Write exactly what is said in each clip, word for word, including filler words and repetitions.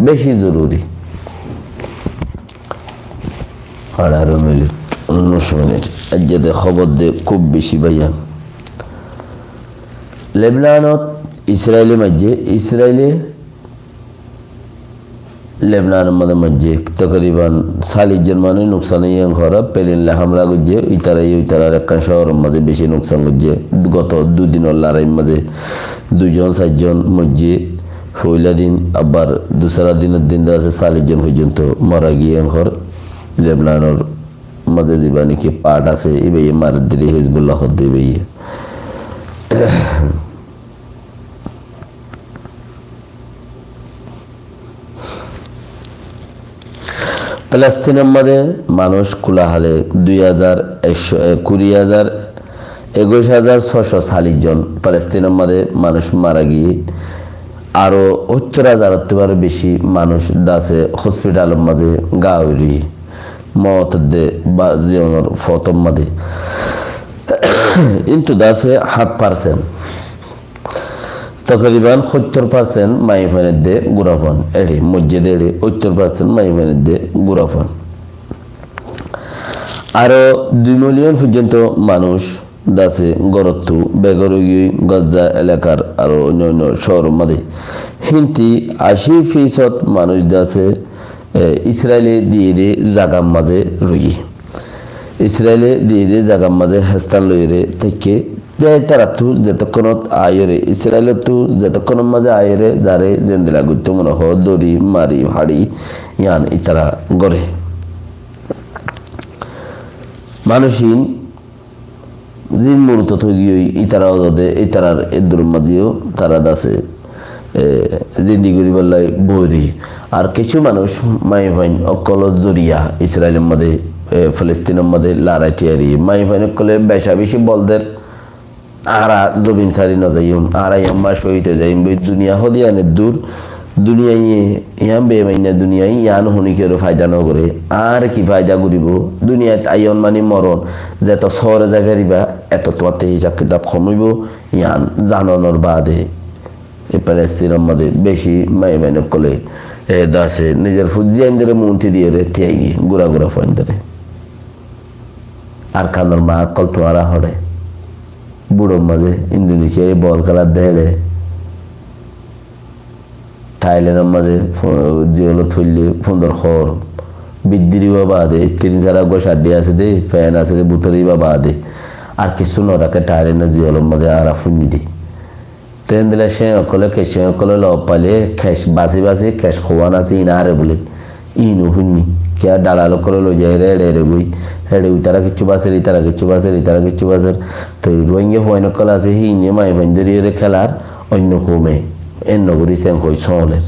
beci zoruri. Añçáro minit, unnúic minit. Aijja de hóbor de kúb beci baiyan. Lebnanot Israile maijje, Israile Lebnanor maze maijje tokriban sallic zon manúic nuksan óiye hoór, pelin loi hámla goijje, ítara yó ítarar ekkán cóoror maze beci nuksan goijje. Goto dui dinor lorair maze dui zon sair zon moijje, foila din, abar dusra dinor din de asé sallic zon foijjonto mara giyé hoór. Lebnanor maze ziba niki part asé, íbaye marer de Hezbollah hoór de íbaye. Falastinor maze manúic kulahale dui házar ekcó, e, kuri házar, ekuic házar sóic cót sallic zon Falastinor maze manúic mara giyé. Aró óttor házar ottú aró beci manúic de asé hospitalor maze gaa ói roiyé. Moot de ba ziyonor fotor maze. Kintu de asé háñt percent. Tokriban óttor percent maiyafuain de gura fuain, ére moijje de ére óttor percent maiyafuain de gura fuain. Aró dui million foijjonto manúic de asé górottu begór ói giyói Gaza elakar aró oinno oinno cóoror maze. Kintu aci fisót manúic de asé, e, Israile diye de zagar maze roiyé. Israile diye de zagar maze hestan loiyóre táikke. Te ítarattú zetokkonot aiyóre, Israilottu zetokkonor maze aiyóre, zare zendilla goittó mone hoó, dóri, mari, fari, yián ítara goré. Manúic ín zin murtat ói giyói, ítara ódode, ítarar eddur maze yó tara de asé, e, zindigi goríballa boóri. Ar kessú manúic maiyafuain ókkolor zoriya Israilor maze, e, Falastinor maze lorai tiyari. Maiyafuain ókkole beca beci bol der, añára zobin sári no zaiyum, añára yián ba cóhid ói zaiyum, boi duniya hoó de yián eddur, duniyaye yián beimainna duniya, yián hone kiyóre faida no goré, añáre ki faida goríbo, duniyat aiyón mani moron, zeto sóore zai fariba, eto tuáñtte hisab kitab hom óibo, yián zanonor baade, e Falastinor maze beci maiyafuain ókkole, e, de asé, nizor fut ziyaindóre muúnti diyóre, tiyai giyé, gura gura fuaindóre. Arkanor maa ókkol tuáñra hoçé. Buçor maze Indonesiaye bol kélar de héçe. Thailandor maze fu-, ziyolot foille fundor hóor. Biddiri ówa baade, tirin sára uggúa caddi asé de, fen asé de, bútore íba baade. Ar kessú no raké Thailandor ziyolor maze añára fúinni de. Te héndilla céñ ókkole, kec céñ ókkole loi faile, kec basi basi, kec kuán asé, iín añáre bóle. Iín ó fúinni. Kiyá dalal ókkole loi zaiyóre eçe eçe goi. Eçe ítara kiccú baser, ítara kiccú baser, ítara kiccú baser. Toi Rohingya fuain ókkol asé, híine maiyafuain dóriyóre kélar, oinno koume. Enno gorí céñ hoi sóoler.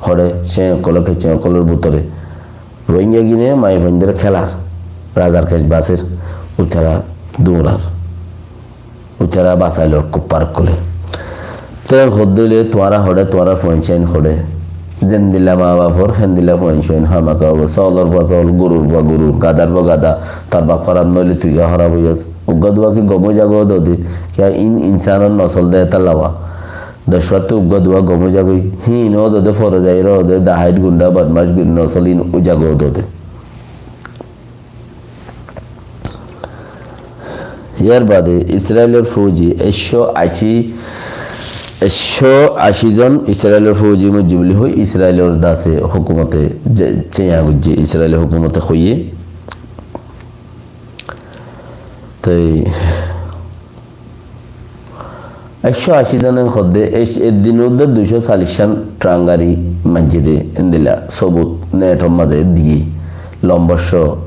Hoçé céñ ókkol, kec céñ ókkolor bútore Rohingya gine maiyafuaindóre kélar, razar kec baser, uitara duñrar, uitara basailor kuffar ókkole. Te hoódde óile tuáñra hoçé, tuáñrar fuain céin hoçé. Zendilla maa bafor, héndilla fuain céin hámaka óibo. Sóolor fua sóol, gorur fua goru, gadar fua gada, tor baf hóraf noóile tui kiyá hóraf óiyos. Uggúa duwa ki gom ói zagói dóde, kiyá iín insánor nosól de étalla wa. Doc fáttu uggúa duwa gom ói zagói, híin ó dóde fore zaiyóre ó dóde daháit gundha bodmac gundha nosól iín ói zagói dóde. Yar baade Israilor fouji ekcó ací, ekcó ací zon Israilor fouji moijjé buli hoi Israilor dase hókumote ze-, céña goijjé, Israilor hókumote hoiyé. Toi ekcó ací zone hoódde, e, e din uddá duicó callic cán tran gari maijjé de, endilla sobut netor maze diyé, lombor cóo.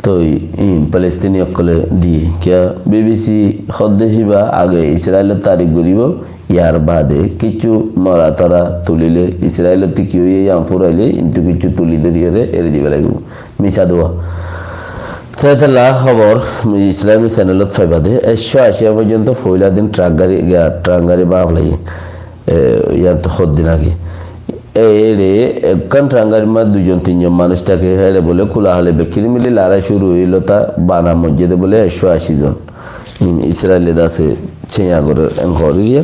Toi, i, Palestini ókkole diyé. Kiyá, B B C hoódde híba age Israilor tarif goríbo, yar baade kissú mora tora tulile, Israilottú ki óiye yián furaile, kintu kissú tuli dóriyore eri diba laibo. Misá duwa. Te etolla hóbor Islami channelot faiba de, ekcó ací foijjonto foila din trak gari, ga-, trak gari baf lage. E, yián to hoddin age. E, ere ekkán trak garir maze duizon tinzon manúic táke, ere bóle kula hale bekkún mili lorai curu óilo, ta bana moijjé de bóle ekcó ací zon. In Israile dase céña gorer en horir ya,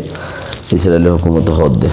Israile hókumote hoódde.